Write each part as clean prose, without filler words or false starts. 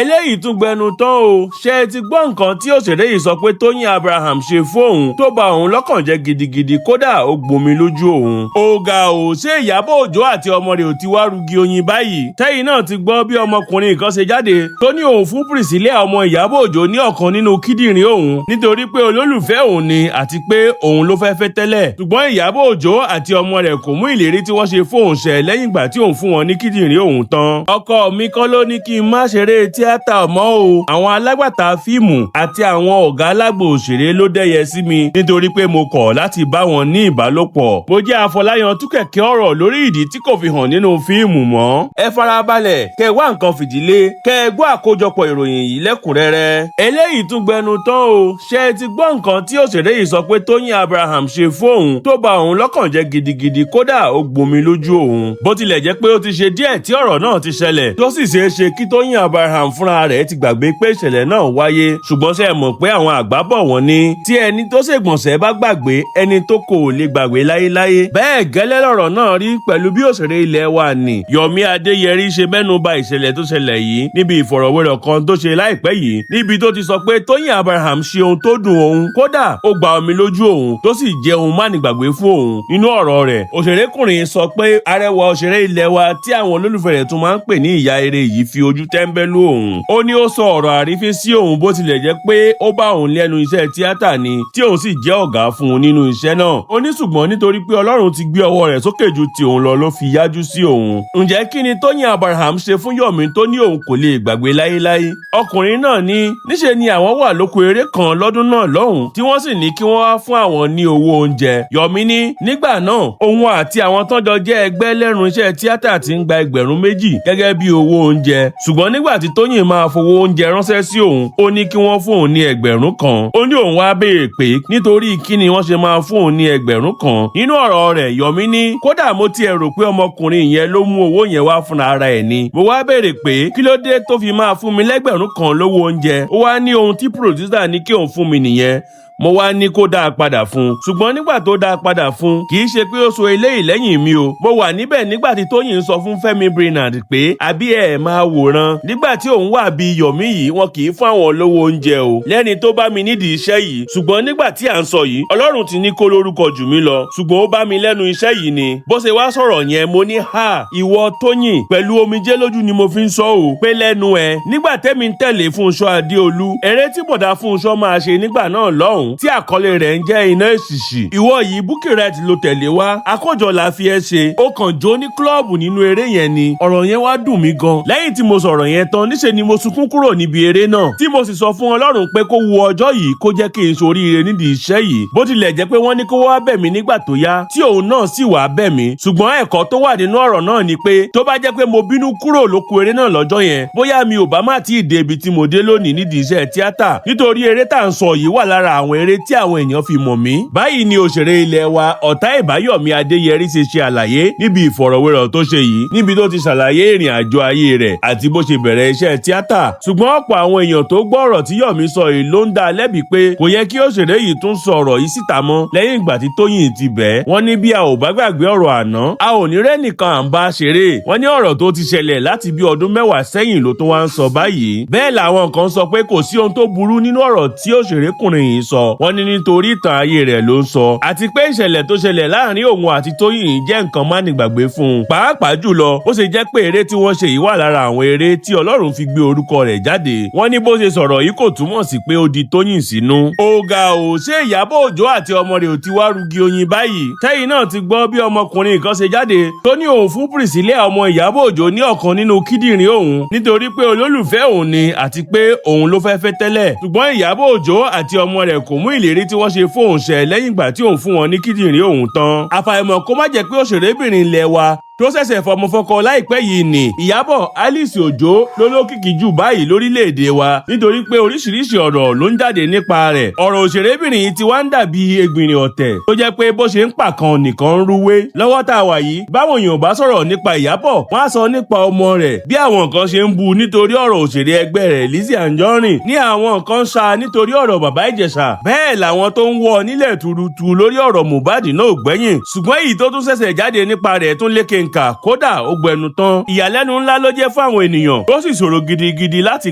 Eléyìí tún gbẹnu tán o. Ṣé ẹ ti gbọ́ nǹkan tí òṣèré yìí sọ pé Tóyìn Abraham ṣe fóun tó ba òun lọ́kàn jẹ́ gidigidi, kódà ó gbomi lójú òun? Ó ga o! Ṣé Ìyábọ̀ Òjó àti ọmọ rẹ̀ ò ti wá rugi oyin báyìí? Tẹ́yìn náà ti gbọ́ bí ọmọkùnrin kan ṣe jáde tó ní òun fún Priscilla ọmọ Ìyábọ̀ Òjó ní ọ̀kan nínú kíndìnrín òun nítorí pé olólùfẹ́ òun ni àti pé òun ló fẹ́ fẹ́ tẹ́lẹ̀, ṣùgbọ́n Ìyábọ̀ Òjó àti ọmọ rẹ̀ kò mú ìlérí tí wọ́n ṣe fóun ṣẹ lẹ́yìn ìgbà tí òun fún wọn ní kíndìnrín òun tán. Ọkọ mi kọ́ ló ní kí n má ṣeré tíátà mọ́ o. Àwọn alágbàtà fíìmù àti àwọn ọ̀gá alágbò òṣèré ló dẹ́yẹ sí mi nítorí pé mo kọ̀ láti bá wọn ní ìbálòpọ̀. Mo jẹ́ Afọláyan tú kẹ̀kẹ́ ọ̀rọ̀ lórí ìdí tí kò fi hàn nínú fíìmù mọ́. Ẹ farabalẹ̀ kẹ wá nǹkan fìdílé kẹ gbọ́ àkójọpọ̀ ìròyìn yìí lẹ́kùnrẹ́rẹ́. Eléyìí tún gbẹnu tán o. Ṣé ẹ ti gbọ́ nǹkan tí òṣèré yìí sọ pé Tóyìn Abraham ṣe fóun tó ba òun lọ́kàn jẹ́ gidigidi, kódà ó gbomi lójú òun? Bó tilẹ̀ jẹ́ pé ó ti ṣe díẹ̀ tí ọ̀rọ̀ náà ti ṣẹlẹ̀, tó sì ṣeé ṣe kí Tóyìn Abraham fúnra rẹ̀ ti gbàgbé pé ìṣẹ̀lẹ̀ náà wáyé, ṣùgbọ́n ṣe é mọ̀ pé àwọn àgbà bọ̀ wọ́n ní tí ẹni tó ṣègbọ̀nsẹ̀ bá gbàgbé, ẹni tó kò lè gbàgbé láyéláyé. Bẹ́ẹ̀ gẹ́lẹ́ lọ̀rọ̀ náà rí pẹ̀lú bí òṣèré ilẹ̀ wa ní Yomi Adéyẹrí ṣe mẹ́nu bà ìṣẹ̀lẹ̀ tó ṣẹlẹ̀ yìí níbi ìfọ̀rọ̀wérọ̀ kan tó ṣe láìpẹ́ yìí, níbi tó ti sọ pé Tóyìn Abraham ṣe ohun tó dùn òun, kódà ó gba omi lójú òun, tó sì jẹ́ ohun mánigbàgbé fún òun. Nínú ọ̀rọ̀ rẹ̀, òṣèrékùnrin sọ pé arẹwà òṣèré ilẹ̀ wa tí àwọn olólùfẹ́ rẹ̀ tún máa ń pè ní ìyá eré yìí fi ojú tẹ́ńbẹ́lú òun. Ó ní ó sọ ọ̀rọ̀ àrífín sí òun, bó tilẹ̀ jẹ́ pé ó bá òun lẹ́nu iṣẹ́ tíátà ni, tí òun sì jẹ́ ọ̀gá fún un nínú iṣẹ́ náà. Ó ní ṣùgbọ́n nítorí pé Ọlọ́run ti gbé ọwọ́ rẹ̀ sókè ju ti òun lọ ló fi yájú sí òun. Ǹjẹ́ kí ni Tóyìn Abraham ṣe fún Yomi tó ní òun kò lè gbàgbé láyéláyé? Ọkùnrin náà ní níṣe ni àwọn wà lóko eré kan lọ́dún náà lọ́hùn tí wọ́n sì ní kí wọ́n wá fún àwọn ní owó oúnjẹ. Yomi ní nígbà náà, òun àti àwọn tọ́jọ jẹ́ ẹgbẹ́ lẹ́nu iṣẹ́ tíátà ti ń gba 2,000 gẹ́gẹ́ bí owó oúnjẹ, ṣùgbọ́n nígbà tí Tóyìn máa fowó oúnjẹ ránṣẹ́ sí òun, ó ní kí wọ́n fún òun ní 1,000. Ó ní òun wá béèrè pé nítorí kí ni wọ́n ṣe máa fún òun ní 1,000. Nínú ọ̀rọ̀ rẹ̀, Yomi ní kódà mo tiẹ̀ rò pé ọmọkùnrin yẹn ló mú owó yẹn wá fúnra ara ẹ̀ ni. Mo wá béèrè pé kí ló dé tó fi máa fún mi lẹ́gbẹ̀rún 1 lówó oúnjẹ. Ó wá ní ohun tí producer ní kí òun fún mi nìyẹn. Mo wá ní kó dáa padà fún un, ṣùgbọ́n nígbà tó dáa padà fún un, kì í ṣe pé ó sọ eléyìí lẹ́yìn mi o. Mo wà níbẹ̀ nígbà tí Tóyìn ń sọ fún Fẹ́mi Bernard pé àbí ẹ̀ máa wòran, nígbà tí òun wà bí Yọ̀mí yìí, wọn kì í fún àwọn olówó oúnjẹ o lẹ́ni tó bá mi nídìí iṣẹ́ yìí. Ṣùgbọ́n nígbà tí à ń sọ yìí, Ọlọ́run ti ní kó lórúkọ jù mí lọ, ṣùgbọ́n ó bá mi lẹ́nu iṣẹ́ yìí ni. Bó ṣe wá sọ̀rọ̀ yẹn, mo ní ha, ìwọ Tóyìn, pẹ̀lú omijé lójú ni mo fi ń sọ o pé lẹ́nu ẹ, nígbà tẹ́mi ń tẹ̀lé Fúnṣọ́ Adéolú, eré tí bọ̀dá Fúnṣọ́ máa ṣe nígbà náà lọ́hùn tí àkọlé rẹ̀ ń jẹ́ Iná Èṣìṣì, ìwọ yìí Bukky Wright ló tẹ̀lé wá, akójọ la fi ẹ́ ṣe, ó kàn jó ní club nínú eré yẹn ni. Ọ̀rọ̀ yẹn wá dùn mí gan. Lẹ́yìn tí mo sọ̀rọ̀ yẹn tán, níṣe ni mo sunkún kúrò níbi eré náà, tí mo sì sọ fún Ọlọ́run pé kó wu ọjọ́ yìí, kó jẹ́ kí n ṣoríire nídìí iṣẹ́ yìí. Bó tilẹ̀ jẹ́ pé wọ́n ní kó wá bẹ̀ mí nígbà tó yá, tí òun náà sì wá bẹ̀ mí, ṣùgbọ́n ẹ̀kọ́ tó wà nínú ọ̀rọ̀ náà ni pé tó bá jẹ́ pé mo bínú kúrò lóko eré náà lọ́jọ́ yẹn, bóyá mi ò bá má tí ì dé ibi tí mo dé lónìí nídìí iṣẹ́ tíátà, nítorí eré tá à ń sọ yìí wà lára àwọn eré tí àwọn èèyàn fi mọ̀ mí. Báyìí ni òṣèré ilẹ̀ wa Ọ̀tá Ìbáyọ̀mí Adéyẹrí ṣe ṣe àlàyé níbi ìfọ̀rọ̀wérọ̀ tó ṣe yìí, níbi tó ti ṣàlàyé ìrìn àjò ayé rẹ̀ àti bó ṣe bẹ̀rẹ̀ iṣẹ́ tíátà. Ṣùgbọ́n ọ̀pọ̀ àwọn èèyàn tó gbọ́ ọ̀rọ̀ tí Yọ̀mí sọ yìí ló ń dá a lẹ́bi pé kò yẹ kí òṣèré yìí tún sọ ọ̀rọ̀ yìí síta mọ́ lẹ́yìn ìgbà tí Tóyìn ti bẹ̀. Wọ́n ní bí a ò bá gbàgbé ọ̀rọ̀ àná, a ò ní rẹ́nìkan à ń bá ṣeré. Wọ́n ní ọ̀rọ̀ tó ti ṣẹlẹ̀ láti bí ọdún 10 sẹ́yìn ló tún wá ń sọ báyìí. Bẹ́ẹ̀ làwọn kan sọ pé kò sí ohun tó burú nínú ọ̀rọ̀ tí òṣèrékùnrin yìí sọ. Wọ́n ní nítorí ìtàn ayé rẹ̀ ló ń sọ, àti pé ìṣẹ̀lẹ̀ tó ṣẹlẹ̀ láàrin òun àti Tóyìn jẹ́ nǹkan mánigbàgbé fún un, pàápàá jùlọ ó ṣe jẹ́ pé eré tí wọ́n ṣe yìí wà lára àwọn eré tí Ọlọ́run fi gbé orúkọ rẹ̀ jáde. Wọ́n ní bó ṣe sọ̀rọ̀ yìí kò túmọ̀ sí pé ó di Tóyìn sínú. Ó ga o! Ṣé Ìyábọ̀ Òjó àti ọmọ rẹ̀ ò ti wá rugi oyin báyìí? Tẹ́yìn náà ti gbọ́ bí ọmọkùnrin kan ṣe jáde tó ní òun fún Priscilla ọmọ Ìyábọ̀ Òjó ní ọ̀kan nínú kíndìnrín òun nítorí pé olólùfẹ́ òun ni àti pé òun ló fẹ́ fẹ́ tẹ́lẹ̀, ṣùgbọ́n Ìyábọ̀ Òjó àti ọmọ rẹ̀ kò mú ìlérí tí wọ́n ṣe fóun ṣẹ lẹ́yìn ìgbà tí òun fún wọn ní kíndìnrín òun tán. Àfàìmọ̀ kó má jẹ́ pé òṣèrébìnrin ilẹ̀ wa tó ṣẹ̀ṣẹ̀ fọmọ fọkọ láìpẹ́ yìí ni Ìyábọ̀ Alice Òjó ló lókìkí jù báyìí lórílẹ̀‐èdè wa, nítorí pé oríṣiríṣi ọ̀rọ̀ ló ń jáde nípa rẹ̀. Ọ̀rọ̀ òṣèrébìnrin yìí ti wá ń dàbí egbìnrìn ọ̀tẹ̀ tó jẹ́ pé bó ṣe ń pàkan nìkan ń rúwé. Lọ́wọ́ tá a wà yìí, báwọn èèyàn bá sọ̀rọ̀ nípa Ìyábọ̀, wọ́n á sọ nípa ọmọ rẹ̀. Bí àwọn kan ṣe ń bu nítorí ọ̀rọ̀ òṣèré ẹgbẹ́ rẹ̀ Lizzy Anjorin, ní àwọn kan ń sa nítorí ọ̀rọ̀ Bàbá Ìjẹ̀ṣà, bẹ́ẹ̀ làwọn tó ń wọ́ nílẹ̀ tuurutu lórí ọ̀rọ̀ Mohbad náà ò gbẹ́yìn. Ṣùgbọ́n èyí tó tún ṣẹ̀ṣẹ̀ jáde nípa rẹ̀ tún lékè. nkà, kódà ó gbẹnu tán. Ìyàlẹ́nu ńlá ló jẹ́ fún àwọn ènìyàn, tó sì ṣòro gidigidi láti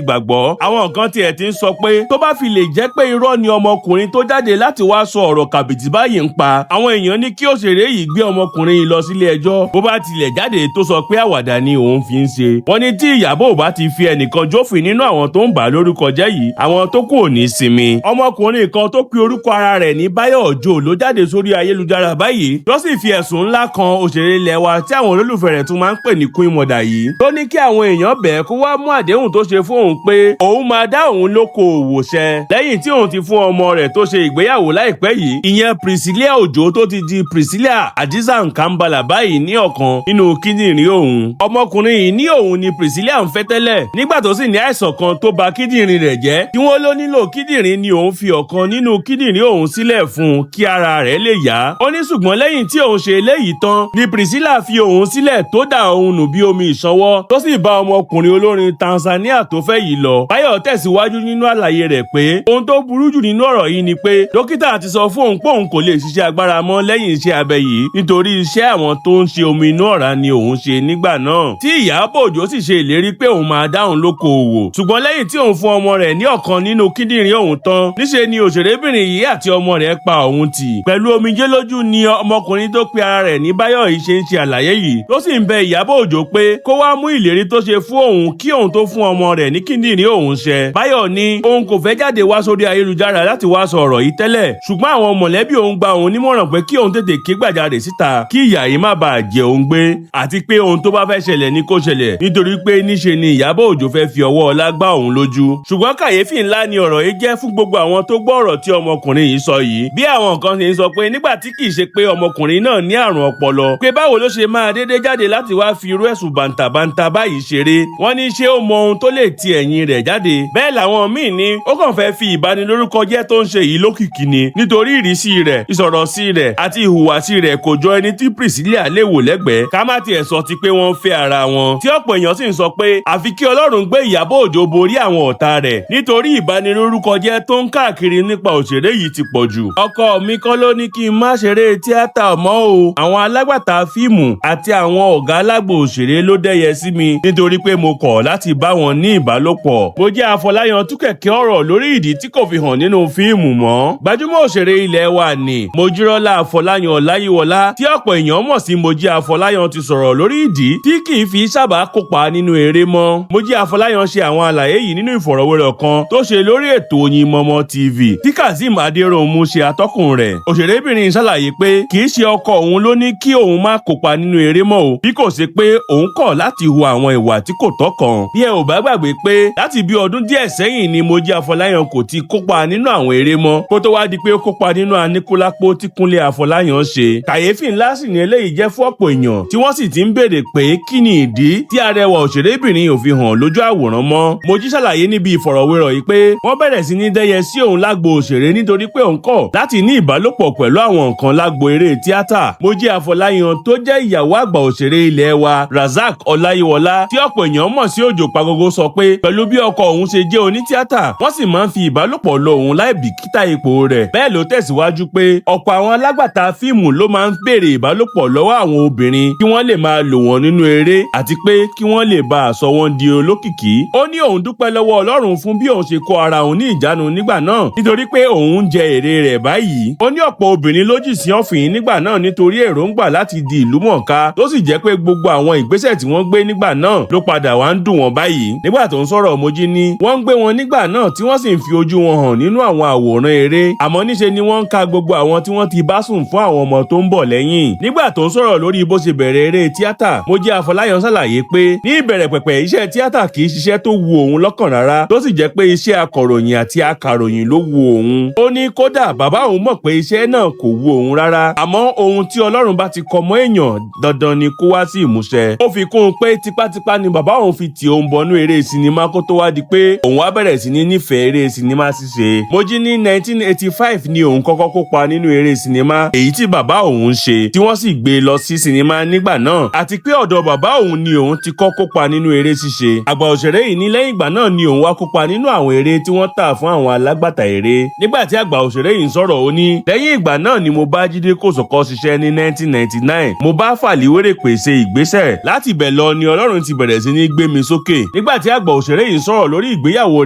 gbàgbọ́. Àwọn kan tiẹ̀ ti ń sọ pé tó bá fi lè jẹ́ pé irọ́ ni ọmọkùnrin tó jáde láti wá sọ ọ̀rọ̀ kàbìtì báyìí ń pa, àwọn èèyàn ní kí òṣèré yìí gbé ọmọkùnrin yìí lọ sílé ẹjọ́. Bó bá tilẹ̀ jáde tó sọ pé àwàdà ni òun fi ń ṣe, wọ́n ní tí Ìyábọ̀ ò bá ti fi ẹnìkan jófin nínú àwọn tó ń bà á lórúkọ jẹ́ yìí, àwọn tó kù ò ní sinmi. Ọmọkùnrin kan tó pe orúkọ ara rẹ̀ ní Báyọ̀ Òjó ló jáde sórí ayélujára báyìí, tó sì fi ẹ̀sùn ńlá kan òṣèré ilẹ̀ wa tí àwọn olólùfẹ́ rẹ̀ tún máa ń pè ní Queen Mother yìí, tó ní kí àwọn èèyàn bẹ̀ẹ́ kó wá mú àdéhùn tó ṣe fún òun pé òun máa dá òun lóko òwò ṣẹ lẹ́yìn tí òun ti fún ọmọ rẹ̀ tó ṣe ìgbéyàwó láìpẹ́ yìí, ìyẹn Priscilla Òjó tó ti di Priscilla Hadiza Nkambala báyìí, ní ọ̀kan nínú kíndìnrín òun. Ọmọkùnrin yìí ní òun ni Priscilla ń fẹ́ tẹ́lẹ̀, nígbà tó sì ní àìsàn kan tó bà kíndìnrín rẹ̀ jẹ́ tí wọ́n ló nílò kíndìnrín, ni òun fi ọ̀kan nínú kíndìnrín òun sílẹ̀ fún un kí ara rẹ̀ lè yá. Ó ní ṣùgbọ́n lẹ́yìn tí òun ṣe eléyìí tán ni Priscilla fi òun sílẹ̀, tó dà òun nù bí omi ìṣanwọ́, tó sì bá ọmọkùnrin olórin Tanzania tó fẹ́ yìí lọ. Báyọ̀ tẹ̀síwájú nínú àlàyé rẹ̀ pé ohun tó burú jù nínú ọ̀rọ̀ yìí ni pé dókítà ti sọ fún òun pé òun kò lè ṣiṣẹ́ agbára mọ́ lẹ́yìn iṣẹ́ abẹ yìí, nítorí iṣẹ́ àwọn tó ń ṣe omi inú ọ̀rá ni òun ṣe nígbà náà, tí Ìyábọ̀ Òjó sì ṣe ìlérí pé òun máa dá òun lóko òwò. Ṣùgbọ́n lẹ́yìn tí òun fún ọmọ rẹ̀ ní ọ̀kan nínú kíndìnrín òun tán, níṣe ni òṣèrébìnrin yìí àti ọmọ rẹ̀ pa òun tì. Pẹ̀lú omijé lójú ni ọmọkùnrin tó pe ara rẹ̀ ní Báyọ̀ yìí ṣe ń ṣe àlàyé yìí, tó sì ń bẹ Ìyábọ̀ Òjó pé kó wá mú ìlérí tó ṣe fún òun kí òun tó fún ọmọ rẹ̀ ní kíndìnrín òun ṣẹ. Báyọ̀ ní òun kò fẹ́ jáde wá sórí ayélujára láti wá sọ ọ̀rọ̀ yìí tẹ́lẹ̀, ṣùgbọ́n àwọn mọ̀lẹ́bí òun gba òun nímọ̀ràn pé kí òun tètè ké gbàjarè síta kí ìyà yìí má bàa jẹ òun gbé, àti pé ohun tó bá fẹ́ ṣẹlẹ̀ ní kó ṣẹlẹ̀, nítorí pé níṣe ni Ìyábọ̀ Òjó fẹ́ fi ọwọ́ ọlá gbá òun lójú. Ṣùgbọ́n kàyéfì ńlá ni ọ̀rọ̀ yìí jẹ́ fún gbogbo àwọn tó gbọ́ ọ̀rọ̀ tí ọmọkùnrin yìí sọ yìí. Bí àwọn kan ṣe ń sọ pé nígbà tí kì í ṣe pé ọmọkùnrin náà ní àrùn ọpọlọ, pé báwo ló ṣe máa dédé jáde láti wá fi irú ẹ̀sùn bàǹtàbàǹtà báyìí ṣeré? Wọ́n ní ṣé ó mọ ohun tó lè ti ẹ̀yìn rẹ̀ jáde? Bẹ́ẹ̀ làwọn míì ní ó kàn fẹ́ fi ìbanilórúkọ jẹ́ tó ń ṣe yìí lókìkí ni, nítorí ìrísí rẹ̀, ìsọ̀rọ̀sí rẹ̀ àti ìhùwàsí rẹ̀ kò jọ ẹni tí Priscilla lè wò lẹ́gbẹ̀ẹ́, ká má tiẹ̀ sọ ti pé wọ́n fẹ́ ara wọn. Tí ọ̀pọ̀ èèyàn sì ń sọ pé àfi kí Ọlọ́run gbé Ìyábọ̀ Òjó borí àwọn ọ̀tá rẹ̀, nítorí ìbanilórúkọ jẹ́ tó ń káàkiri nípa òṣèré yìí ti pọ̀ jù. Ọkọ mi kọ́ ló ní kí n má ṣeré tíátà mọ́ o. Àwọn alágbàtà fíìmù àti àwọn ọ̀gá alágbò òṣèré ló dẹ́yẹ sí mi nítorí pé mo kọ̀ láti bá wọn ní ìbálòpọ̀. Mo jẹ́ Afọláyan tú kẹ̀kẹ́ ọ̀rọ̀ lórí ìdí tí kò fi hàn nínú fíìmù mọ́. Gbajúmọ̀ òṣèré ilẹ̀ wa ní Mojírọ́lá Afọláyan Ọláyíwọlá, tí ọ̀pọ̀ èèyàn mọ̀ sí Mojí Afọláyan, ti sọ̀rọ̀ lórí ìdí tí kì í fi sábà kópa nínú eré mọ́. Mojí Afọláyan ṣe àwọn àlàyé yìí nínú ìfọ̀rọ̀wérọ̀ kan tó ṣe lórí ètò Oyinmomo TV tí Kazeem Adéròmù ṣe atọ́kùn rẹ̀. Òṣèrébìnrin ṣàlàyé pé kì í ṣe ọkọ òun ló ní kí òun má kópa nínú eré mọ́ o, bí kò ṣe pé òun kọ̀ láti hu àwọn ìwà tí kò tọ́ kan. Bí ẹ ò bá gbàgbé pé láti bí ọdún díẹ̀ sẹ́yìn ni Mojí Afọláyan kò ti kópa nínú àwọn eré mọ́, kó tó wá di pé ó kópa nínú Aníkúlápó tí Kúnlé Afọláyan ṣe. Kàyéfì ńlá sì ni eléyìí jẹ́ fún ọ̀pọ̀ èèyàn, tí wọ́n sì ti ń béèrè pé kí ni ìdí tí arẹwà òṣèrébìnrin ò fi hàn lójú àwòrán mọ́. Mojí ṣàlàyé níbi ìfọ̀rọ̀wérọ̀ yìí pé wọ́n bẹ̀rẹ̀ sí ní dẹ́yẹ sí òun lágbo òṣèré nítorí pé òun kọ̀ láti ní ìbálòpọ̀ pẹ̀lú àwọn nǹkan lágbo eré tíátà. Mojí Afọláyan tó jẹ́ ìyàwó àgbà òṣèré ilẹ̀ wa Razak Ọláyíwọlá, tí ọ̀pọ̀ èèyàn mọ̀ sí Òjò Pagogo, sọ pé pẹ̀lú bí ọkọ òun ṣe jẹ́ onítíátà, wọ́n sì máa ń fi ìbálòpọ̀ lọ òun láì bìkítà ipò rẹ̀. Bẹ́ẹ̀ ló tẹ̀síwájú pé ọ̀pọ̀ àwọn alágbàtà fíìmù ló máa ń béèrè ìbálòpọ̀ lọ́wọ́ àwọn obìnrin kí wọ́n lè máa lò wọ́n nínú eré, àti pé kí wọ́n lè bá a sọ wọ́n di olókìkí. Ó ní òun dúpẹ́ lọ́wọ́ Ọlọ́run fún bí òun ṣe kó ara òun ní ìjánu nígbà náà, nítorí pé òun ń jẹ èrè rẹ̀ báyìí. Ó ní ọ̀pọ̀ obìnrin ló jì sí ọ̀fìn nígbà náà nítorí èròǹgbà láti di ìlú mọ̀ọ́ká, tó sì jẹ́ pé gbogbo àwọn ìgbésẹ̀ tí wọ́n gbé nígbà náà ló padà wá ń dùn wọ́n báyìí. Nígbà tó ń sọ̀rọ̀, Mojí ní wọ́n ń gbé wọn nígbà náà tí wọ́n sì ń fi ojú wọn hàn nínú àwọn àwòrán eré, àmọ́ níṣe ni wọ́n ń ka gbogbo àwọn tí wọ́n ti bá sùn fún àwọn ọmọ tó ń bọ̀ lẹ́yìn. Nígbà tó ń sọ̀rọ̀ lórí bó ṣe bẹ̀rẹ̀ eré tíátà, Mojí Afọláyan ṣàlàyé pé ní ìbẹ̀rẹ̀ pẹ̀pẹ̀ iṣẹ́ tíátà kì í ṣiṣẹ́ tó wu òun lọ́kàn rárá, tó sì jẹ́ pé iṣẹ́ akọ̀ròyìn àti akàròyìn ló wu òun. Ó ní kódà bàbá òun mọ̀ pé iṣẹ́ náà kò wu òun rárá, àmọ́ ohun tí Ọlọ́run bá ti kọ mọ́ èèyàn, dandan ni kó wá sí ìmúṣẹ. Ó fi kún un pé tipátipá ni bàbá òun fi tì òun bọnú eré sinimá, kó tó wá di pé òun wá bẹ̀rẹ̀ sí ní nífẹ̀ẹ́ eré sinimá ṣíṣe. Mojí ní 1985 ni òun kọ́kọ́ kópa nínú eré sinimá èyí tí bàbá òun ṣe, tí wọ́n sì gbé lọ sí sinimá nígbà náà, àti pé ọ̀dọ̀ bàbá òun ni òun ti kọ́ kópa nínú eré ṣíṣe. Àgbà òṣèré yìí ní lẹ́yìn ìgbà náà ni òun wá kópa nínú àwọn eré tí wọ́n tà fún àwọn alágbàtà eré. Nígbà tí àgbà òṣèré yìí ń sọ̀rọ̀, ó ní lẹ́yìn ìgbà náà ni mo bá Jídé Kòsọ́kọ́ ṣiṣẹ́ ní 1999. Mo bá Fàlẹ́ Àlíwèrèpè ṣe ìgbésẹ̀. Láti ibẹ̀ lọ ni Ọlọ́run ti bẹ̀rẹ̀ sí ní gbé mi sókè. Nígbà tí àgbà òṣèré yìí sọ̀rọ̀ lórí ìgbéyàwó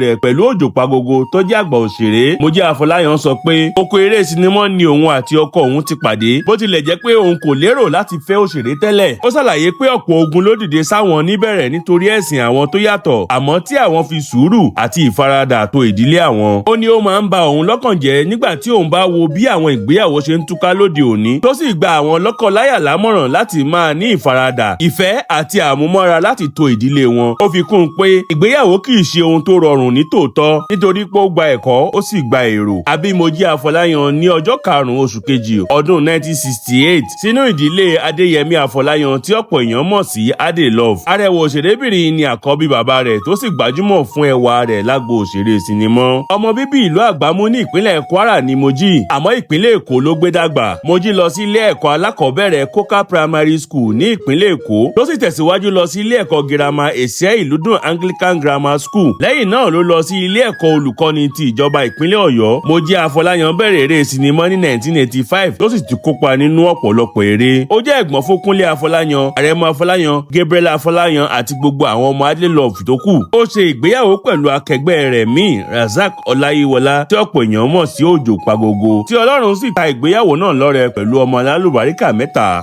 rẹ̀ pẹ̀lú Òjò Pagogo tó jẹ́ àgbà òṣèré, Mojí Afọláyan sọ pé oko eré sinimá ni òun àti ọkọ òun ti pàdé, bó tilẹ̀ jẹ́ pé òun kò lérò láti fẹ́ òṣèré tẹ́lẹ̀. Ó ṣàlàyé pé ọ̀pọ̀ ogun ló dìde sáwọn níbẹ̀rẹ̀ nítorí ẹ̀sìn àwọn tó yàtọ̀, àmọ́ tí àwọn fi sùúrù àti ìfaradà tó ìdílé àwọn. Ó ní ó máa ń ba òun lọ́kàn jẹ́ nígbà tí òun bá wo bí àwọn ìgbéyàwó ṣe ń túká lóde òní, tó sì gba àwọn lọ́kọ-láyà lámọ̀ràn láti máa ní ìfaradà, ìfẹ́ àti àmúmọ́ra láti to ìdílé wọn. Ó fi kún un pé ìgbéyàwó kì í ṣe ohun tó rọrùn ní tòótọ́, nítorí pé ó gba ẹ̀kọ́, ó sì gba èrò. A bí Mojí Afọláyan ní ọjọ́ 5 oṣù kejì ọdún 1968 sínú ìdílé Adéyẹmí Afọláyan tí ọ̀pọ̀ èèyàn mọ̀ sí Adé Love. Arẹwà òṣèrébìnrin ni àkọ́bí bàbá rẹ̀ tó sì gbajúmọ̀ fún ẹwà rẹ̀ lágbo òṣèré sinimá. Ọmọ bíbí ìlú Àgbámú ní ìpínlẹ̀ Kwara ni Mojí, àmọ́ ìpínlẹ̀ Èkó ló gbé dàgbà. Mojí lọ sí ilé ẹ̀kọ́ alákọ̀ọ́bẹ̀rẹ̀ Coker Primary School ní ìpínlẹ̀ Èkó, tó sì tẹ̀síwájú lọ sí ilé ẹ̀kọ́ girama Èsìẹ́ Ìlúdùn Anglican Grammar School. Lẹ́yìn náà ló lọ sí ilé ẹ̀kọ́ olùkọ́ni ti ìjọba ìpínlẹ̀ Ọ̀yọ́. Mojí Afọláyan bẹ̀rẹ̀ eré sinimá ní 1985, tó sì ti kópa nínú ọ̀pọ̀lọpọ̀ eré. Ó jẹ́ ẹ̀gbọ́n fún Kúnlé Afọláyan, Àrẹ̀mọ Afọláyan, Gabriel Afọláyan àti gbogbo àwọn ọmọ Adé Love tó kù. Ó ṣe ìgbéyàwó pẹ̀lú akẹgbẹ́ rẹ̀ míì, Razak Ọláyíwọlá, tí ọ̀pọ̀ èèyàn mọ̀ sí Òjò Pagogo, tí Ọlọ́run sì ta ìgbéyàwó náà lọ́rẹ pẹ̀lú ọmọ alálùbáríkà mẹ́ta.